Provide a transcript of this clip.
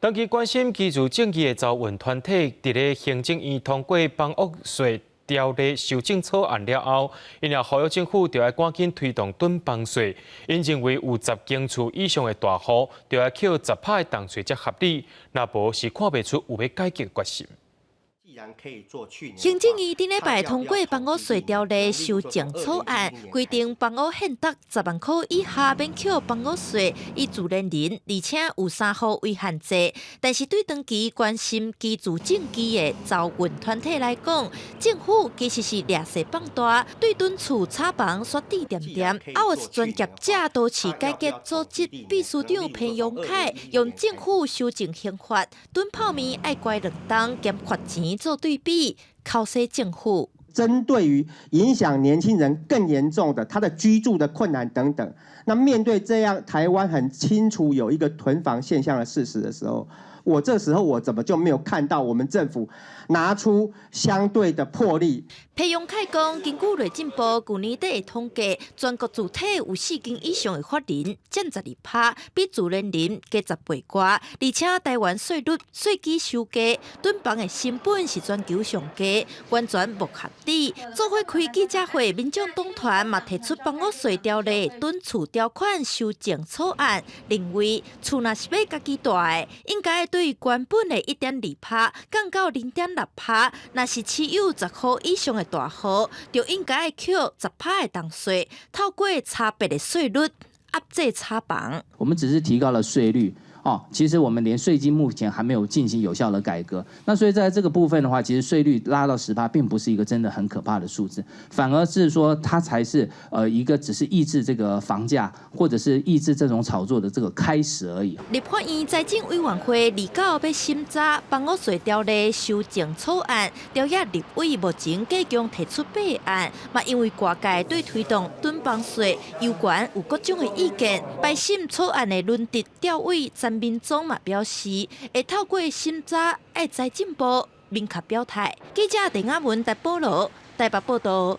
長期關心居住正義的舟運團體，佇咧行政院通過房屋稅條例修正草案了後，𪜶也呼籲政府著愛趕緊推動囤房稅。𪜶認為有10間厝以上的大戶，著愛扣10趴的重稅才合理，若無是看袂出有欲改革決心。行政院頂禮拜通過房屋稅條例修正草案，規定房屋現值10萬箍以下免扣房屋稅，以自然人，而且有三戶為限制。但是對長期關心居住正義的舟運團體來講，政府其實是掠細放大，對囤厝炒房煞佇恬恬。啊，有專業者都市改革組織秘書長彭榮凱用政府修正刑法，囤泡麵愛乖2冬兼罰錢做對比，剾洗政府。針對於影響年輕人更嚴重的，他的居住的困難等等。那面對這樣台灣很清楚有一個囤房現象的事實的時候，我這時候我怎麼就沒有看到我們政府拿出相對的魄力？彭榮凱講，根據內政部舊年底的統計，全國住宅有四間以上的法人佔12趴，比自然人加10倍外。而且台灣稅率稅基收低，囤房的成本是全球上低，完全無合理。做伙開記者會，民眾黨團嘛提出房屋稅條例囤厝條款修正草案，認為厝若是欲家己蹛的，應該對原本的1.2趴降到0.6趴，若是持有10戶以上的大戶，就應該扣10趴的重稅，透過差別的稅率壓制炒房。我們只是提高了稅率。哦，其實我們連稅金目前還沒有進行有效的改革，那所以在這個部分的話，其實稅率拉到10趴，並不是一個真的很可怕的數字，反而是說它才是一個只是抑制這個房價，或者是抑制這種炒作的這個開始而已。立法院財政委員會29欲審查房屋稅條例修正草案，朝野立委目前計共提出八案，嘛因為外界對推動囤房稅有關有各種的意見，排審草案的輪值調委陳明忠嘛表示，會透過審查，愛財政部明確表態。記者鄧亞文、戴保羅台北報道。